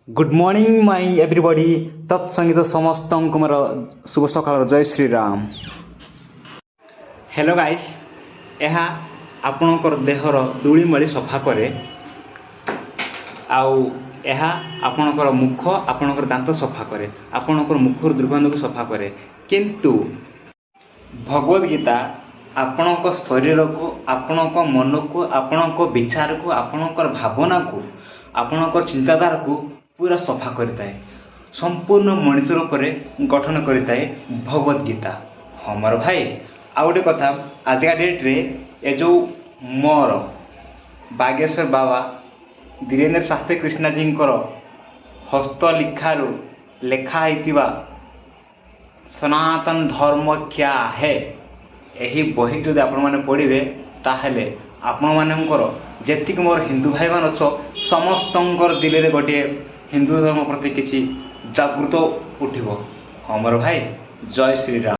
Good morning my everybody. ତତ୍ସଙ୍ଗୀତ ସମସ୍ତଙ୍କୁ ମୋର ଶୁଭ ସକାଳର ଜୟ ଶ୍ରୀରାମ। ହ୍ୟାଲୋ ଗାଇସ୍, ଏହା ଆପଣଙ୍କର ଦେହର ଧୂଳିମଳି ସଫା କରେ ଆଉ ଏହା ଆପଣଙ୍କର ମୁଖ, ଆପଣଙ୍କର ଦାନ୍ତ ସଫା କରେ, ଆପଣଙ୍କର ମୁଖରୁ ଦୁର୍ଗନ୍ଧକୁ ସଫା କରେ। କିନ୍ତୁ ଭଗବତ ଗୀତା ଆପଣଙ୍କ ଶରୀରକୁ, ଆପଣଙ୍କ ମନକୁ, ଆପଣଙ୍କ ବିଚାରକୁ, ଆପଣଙ୍କର ଭାବନାକୁ, ଆପଣଙ୍କର ଚିନ୍ତାଧାରାକୁ ପୁରା ସଫା କରିଥାଏ। ସମ୍ପୂର୍ଣ୍ଣ ମଣିଷ ରୂପରେ ଗଠନ କରିଥାଏ ଭଗବତ ଗୀତା। ହଁ ମୋର ଭାଇ, ଆଉ ଗୋଟେ କଥା, ଆଜିକା ଡେଟ୍ରେ ଏ ଯେଉଁ ମୋର ବାଗେଶ୍ୱର ବାବା ଧୀରେନ୍ଦ୍ର ଶାସ୍ତ୍ରୀ କୃଷ୍ଣାଜୀଙ୍କର ହସ୍ତଲିଖାରୁ ଲେଖା ହେଇଥିବା ସନାତନ ଧର୍ମ କ୍ୟା ହେ, ଏହି ବହି ଯଦି ଆପଣମାନେ ପଢ଼ିବେ, ତାହେଲେ ଆପଣମାନଙ୍କର ଯେତିକି ମୋର ହିନ୍ଦୁ ଭାଇମାନେ ଅଛ, ସମସ୍ତଙ୍କର ଦିଲରେ ଗୋଟିଏ ହିନ୍ଦୁ ଧର୍ମ ପ୍ରତି କିଛି ଜାଗୃତ ଉଠିବ। ହଁ ମୋର ଭାଇ, ଜୟ ଶ୍ରୀରାମ।